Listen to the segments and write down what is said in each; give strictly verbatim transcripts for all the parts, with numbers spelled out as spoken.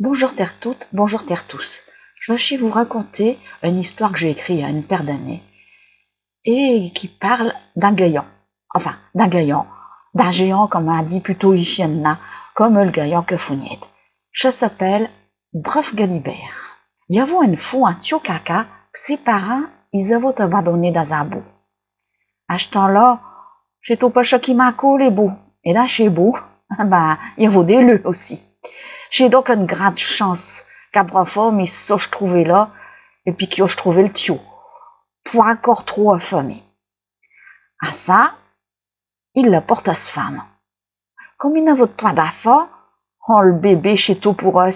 Bonjour tertoutes, bonjour tertous. J' vas chi vous raconter eune histoire qu' j'ai écrit i a eune paire d'années et qui parle d'un gaillant. Enfin, d'un gaillant, d'un géant, comme in dit putôt ichi, comme l' gaillant Cafougnette. Cha s'appelle Bref Galibert. I avot eune fos un tiot caca qu' ses parints is avottent abandonné dins un bos. À ch' temps-là, ch'étot pas cha qui manquot, les bos. Et dins chés bos, ben, i avot des leus aussi. Ch'est donc eune grande chance qu'un brave homme i s'oche trouver là, et pis qu'i oche trouver l' tiot, pas incore trop affamé. Insin, i l'apporte à s' femme. Comme i n'avottent point d'afants, oh, l' bébé, ch'étot pour eux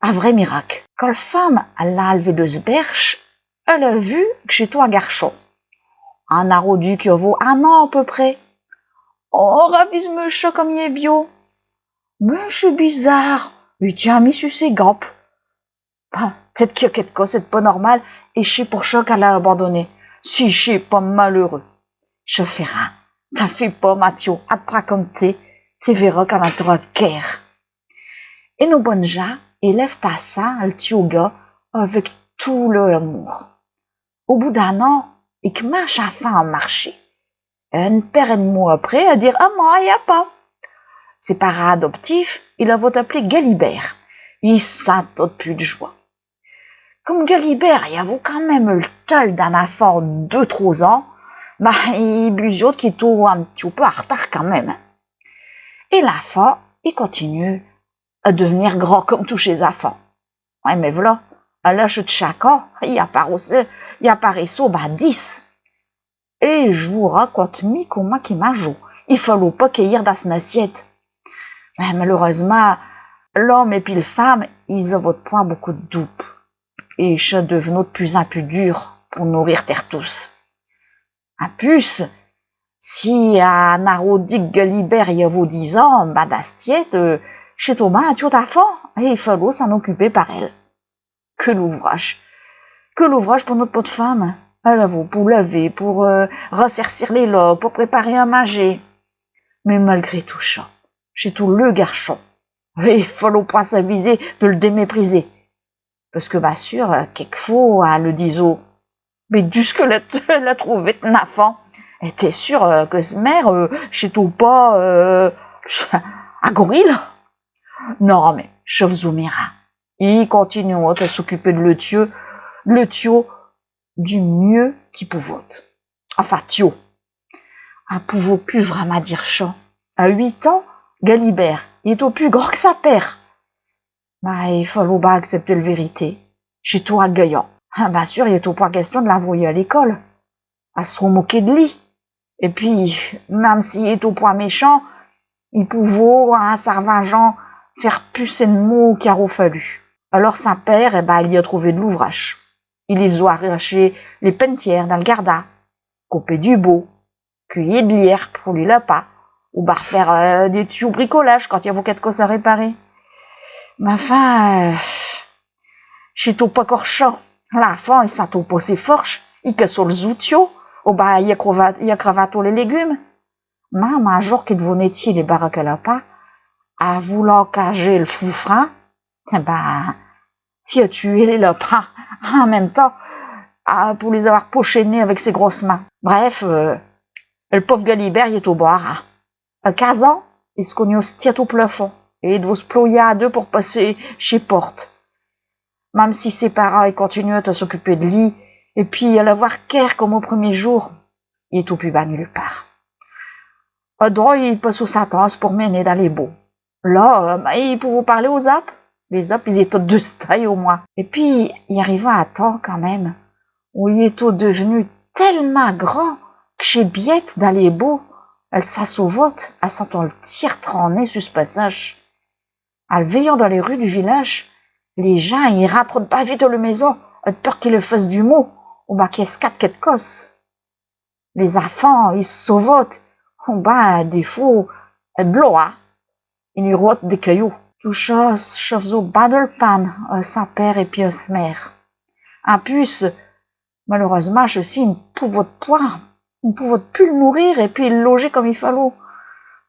un vrai miraque. Quand l' femme, alle l'a inl'vé de s' berche, alle a vu qu' ch'étot un garchon. Un narodu qui avot un an à peu près. Oh, ravise-me cha comme il est biau. Mais ch'est bizarre, i tient mie sus ses gambes. Bah, p't-ête qu'i a quéqu' cosse ed pas normal, et ch'est pour cha qu'alle l'a abandonné. Si ch'est pas malheureux. Cha fait rin. T'in fais pas, min tiot, atte prinds comme t'es, te verras qu'in t'ra quer. Et nos bonnes gins élèv'tent insin l' tiot gars avec tout leu amour. Au bout d'un an, i c'minch'tent enfin à marcher. Eune paire ed mos après, à dire maman et papa. Ses parints adoptifs, i l'avottent app'lé Galibert. I sintottent pus d' joie. Comme Galibert, i avot quand même l' taille d'un infant d' deux, trois ans, bah, i busiottent qu'i étot un tiot peu in r'tard quand même. Et l'infant, i continue à dev'nir grand comme tous chés infants. Ouais, mais v'là, à l'âche ed chinq ans, i apparaissot, i apparaissot, bah, dix. Et j' vous raconte mie commint qu'i mangeot. I fallot pas qu'i y ire dins s'n assiette. Mais malheureusemint, l'homme et pis l' femme, is avottent point beaucoup d' doupe. Et cha dev'not d' pus in pus dur pour nourrir tertous. In pus, si un narodu qu' Galibert i avot dix ans, bah, dins s' tiête, euh, ch'étot ben un tiot infant, et i fallot s'in occuper par elle. Que l'ouvrache. Que l'ouvrache pour not' pauvre femme. Alle avot pour laver, pour, euh, ressercir les laupes, pour préparer à minger. Mais malgré tout cha, ch'étot l' garchon. Et fallot pas s'aviser de l' démépriser. Pasque, bah sûr, euh, quéquefos, alle disot : « Mais d'ù ch' qu'alle l'a, l'a trouvé, t' infant ? » Et t'es sûr, euh, que s' mère, euh, ch'étot pas, euh, un gorille ? Non, mais, cha v's-o mire, hein. I continuot à s'occuper de l' tiot, l' tiot, du mieux qu'i pouvot. Enfin, tiot. In pouvot pus vraimint dire cha. À huit ans, Galibert, i étot pus grand que sin père. Mais i fallot ben accepter l' vérité. Ch'étot un gaillant. Ah, ben sûr, i étot pas question de l'invoyer à l'école. In s'rot moqué de li. Et pis, même s'i étot pas méchant, i pouvot, in s'arvingeant, faire pus d' maux qu'i arot fallu. Alors sin père, eh ben, i li a trouvé de l'ouvrache. I li f'sot arracher les pennetières dins l' gardin, couper du bos, cueillir de l'herbe pour les lapins, ou ben faire, euh, des tiots bricolages quand i avot quéque cosse à réparer. Mais enfin, euh, ch'étot pas cor cha. L'infant, i sintot pas ses forches, i cassot les outiots, ou ben i cravatot, i cravatot les légumes. Même un jour qu'i devot nettier les baraques à lapins, in voulant cager l' foufrin, eh ben, i a tué les lapins in même temps, ah, pour les avoir pochés d' nez avec ses grosses mains. Bref, euh, l' pauv' Galibert, i étot barré. À quinze ans, i s' cognot s' tiête au plafond et i devot s' ployer à deux pour passer chés portes. Même si ses parints, i continuot à s'occuper de li et pis à l'avoir quer comme au premier jour, i étot pus ben nulle part. À deux, i passot sin temps à s' promener dins les bos. Là, euh, ben, i pouvot parler aux arbes. Les arbes, is étottent de s' taille au moins. Et pis, i arriva un temps quand même où i étot dev'nu tellemint grand que chés biêtes dins les bos, al' s'in sauvottent, in sintant l' tière traîner su s' passage. In l' veyant dins les rues du village, les gins, i rintrottent ben vite à l' maison, de peur qu'i leu fassent du mau, ou ben qu'i scatte quéque cosse. Les infants, i s' sauvottent, ou ben, des fos, de l'eau, hein. I li rottent des cailloux. Tout cha, cha f'sot ben de l' peine à sin père et pis à s' mère. In pus, malheureusemint, ch'ti, i n' pouvot point, i n' pouvot pus l' nourrir et pis l' loger comme i fallot.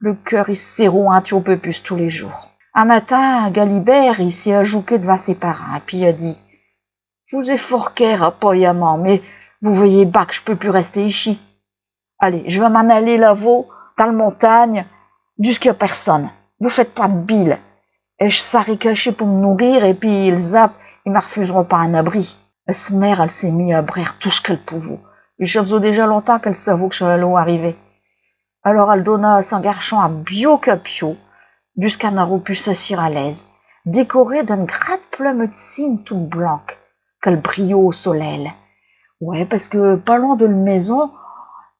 L' cœur, i s' serrot un tiot peu pus tous les jours. Un matin, Galibert, i s'est ajouqué d'vant ses parints, et pis il a dit : « J' vous ai fort quer à papa et à man, mais vous veyez bin qu' j' peux pus rester ichi. Allez, j' vas m'in aller là-vau, dins l' montagne, d'ù qu' y a personne. Vous faites pas d' bile. Et j' s'rai caché pour m' nourrir, et pis les apes, i m' refuseront pas un abri. » Ech mère, all' s'est mis à braire tout ch' qu'all' pouvot. Et cha faisot déjà longtemps qu'all' savot qu' cha allot arriver. Alors all' donna à sin garchon un biau capiau, d'ù qu' in arot pu s'assire à l'aise, décoré d'eune grande plume ed cygne toute blanque, qu'all' brillot au solel. Ouais, parce que pas loin de l' maison,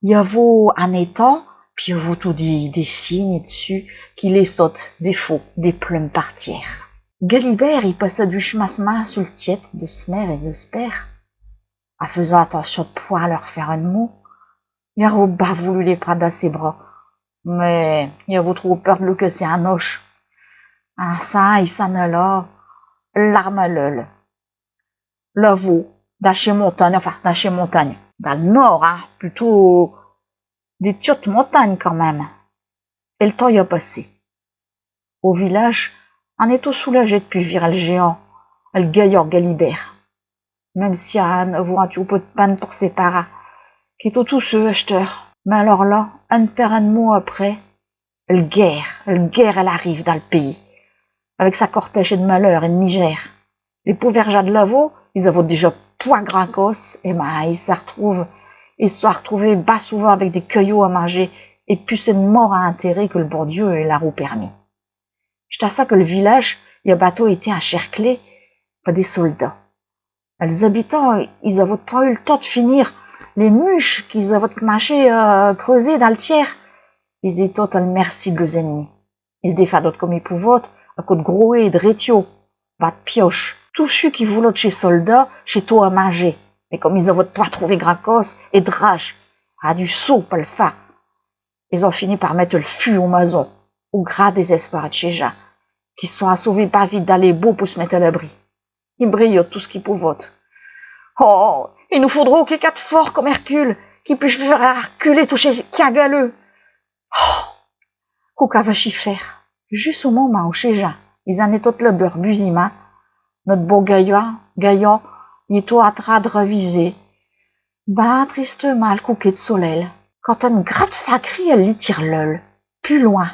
y avot un étang, pis y avot toudis des cygnes dessus, qui laissottent des fos, des plumes par tierre. Galibert, i passa du ch'min s' main su l' tiête de s' mère et de s' père, in faisant attintion de point leur faire eune mot. I arot bin voulu les prinde à ses bras, mais i avot trop peur de leu casser un och. Insin, i s'in alla, l'arme à l'œil, là-vau, dins chés montagnes, enfin, dins chés montagnes, dins l' nord, hein, putôt des tiotes montagnes quand même. Et l' temps i a passé. Au villache, in étot soulagé d' pus vir el géant, el gaillard Galibert. Même si in avot un tiot peu d' peine pour ses parints, qu'étottent tout seux achteure. Mais alors là, eune paire ed mos après, el guerre, el guerre, all' arrive dins l' pays, avec sin cortèche ed malheur et d' misère. Les pauvres gins d' là-vau, is avottent déjà point grand cosse, et ben, is s'artrouvottent, is s'artrouvottent bin souvint avec des caillots à minger et pus ed morts à interrer que l' bon Diu i l'arot permis. Ch'est à cha que l' villache i a bintôt été incherclé par des soldats. Les habitants, is avottent pas eu l' temps d' finir les muches qu'is avottent cminché à creuser dins l' tierre. Is étottent à l' merci d' leus ennemis. Is s' défindottent comme is pouvottent, à coups d' groées, d' rétiaux, bah d' pioches. Tout chu qui voulot d' chés soldats, ch'étot à minger. Mais comme is avottent pas trouvé grand cosse, et d' rache, à du saut par l' fin, is ont fini par mette l' fu aux masons, au grand désespoir d' chés gins, qui s' sont assauvés bin vite dins les bos pour s' mette à l'abri. Is brillottent tout ch' qu'i pouvottent. Oh, i nous faudrot quéqu'un d' fort comme Hercule, qui puche faire arculer tous chés quingaleux. Oh, quo qu'in va chi faire ? Jusse au momint où chés gins, is in étottent là d' leu busimint, not' bon gaillard, gaillard, i étot in train d' raviser, bin tristemint, al coucher d' solel, quand eune grande fa'crie all' li tire l'œil, pus loin,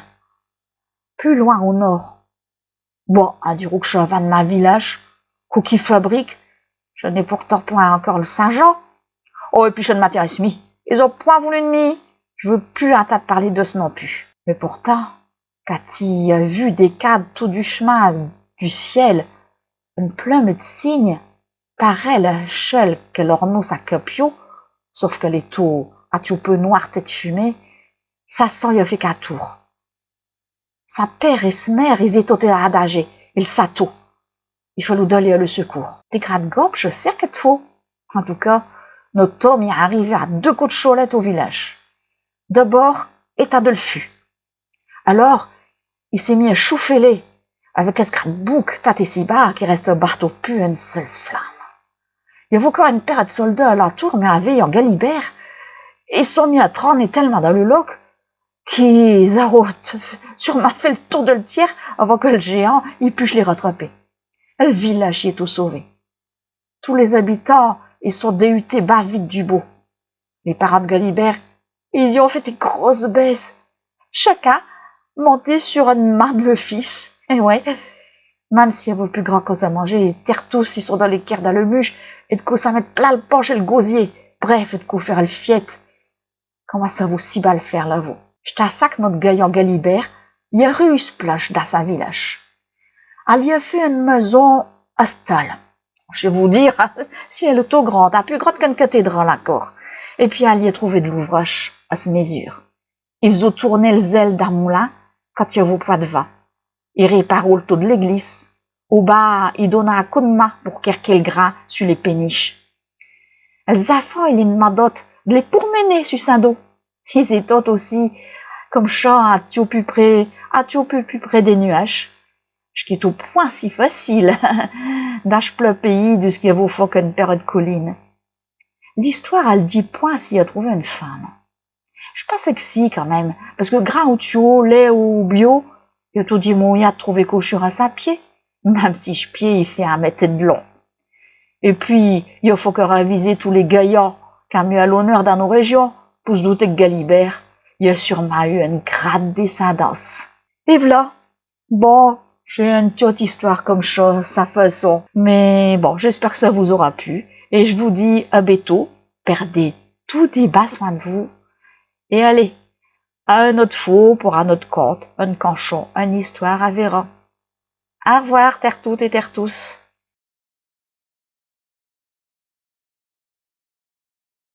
pus loin au nord. Bon, in dirot qu' cha vint d' min villache, quo qu'i fabriquent, cha n'est pourtant point incore l' Saint-Jean. Oh, et pis cha n' m'intéresse mie. Is ont point voulu d' mi. J' veux pus intinde parler de ch' non pus. Mais pourtant, quand i a vu décinde tout du ch'min du ciel eune plume ed cygne, parelle à chelle qu'all' ornot sin capiau, sauf qu'all' étot un tiot peu noirte ed fumée, sin sang i a fait qu'un tour. Sin père et s' mère, is étottent in danger, i l' sintot. I fallot d'aller à leu secours. Des grandes gombes, j' sais qu'i t' faut. In tout cas, not' homme i est arrivé à deux coups d' cholette au villache. D'abord, étinde el fu. Alors, i s'est mis à chouffeler avec es' grande bouque, tant et si bas qu'i reste bintôt pus eune seule flamme. I avot incore eune paire ed soldats alintour, mais in veyant Galibert, is s' sont mis à tranner tellemint dins leu loque qu'is arottent sûremint fait l' tour de l' tierre avant que l' géant i puche les rattraper. El villache i étot sauvé. Tous les habitants i s' sont déhutés bin vite du bos. Les parints d' Galibert, is y ont fait des grosses baisses. Chacun montait sur eune main d' leu fils. Et ouais, même s'i avot pus grand cosse à minger, tertous i sont allés querre dins leu muche, et d' quo s'in mette plein l' panche et l' gosier. Bref, et d' quo faire el fiête. Comme in savot si bin l' faire là-vau. Ch'est insin que not' gaillant Galibert, i a r'u eune plache dins sin villache. In li a fait eune mason à stalle. J' vas vous dire si all' étot grande, pus grande qu'eune cathédrale incore. Et pis in li a trouvé d' l'ouvrache à s' mesure. I faisot tourner les ailes d'un moulin quand i avot point d' vint. I réparot l' taux d' l'églisse, ou bin i donnot un coup d' main pour querquer l' grain su les péniches. Les infants, i li d'mindottent d' les pourmener su sin dos. Is étottent aussi, comme cha, un tiot pus près, un tiot pus, pus près des nuaches. Ch' qui étot point si facile dins ch' plat pays d'ù qu' i avot foc eune paire ed collines. L'histoire, all' dit point s'i a trouvé eune femme. J' pinse que si, quand même, parce que grain ou tiot, laid ou biau, I a toudis moyen d' trouver cauch'une à sin pied, même si ch' pied i fait un mète et d' long. Et pis, i faut que raviser tous les gaillards qu'ont mis à l'honneur dins nos régions, pour s' douter que Galibert, i a sûrmint eu eune grande descindance. Et v'là. Bon, ch'est eune tiote histoire comme cha, sin façon. Mais bon, j'espère que cha vous ara plu. Et j' vous dis à bétôt. Perdez toudis bin soin d' vous. Et allez, à eune aute fos pour eune aute conte, eune canchon, eune histoire, in verra. Au revoir, tertoutes et tertous.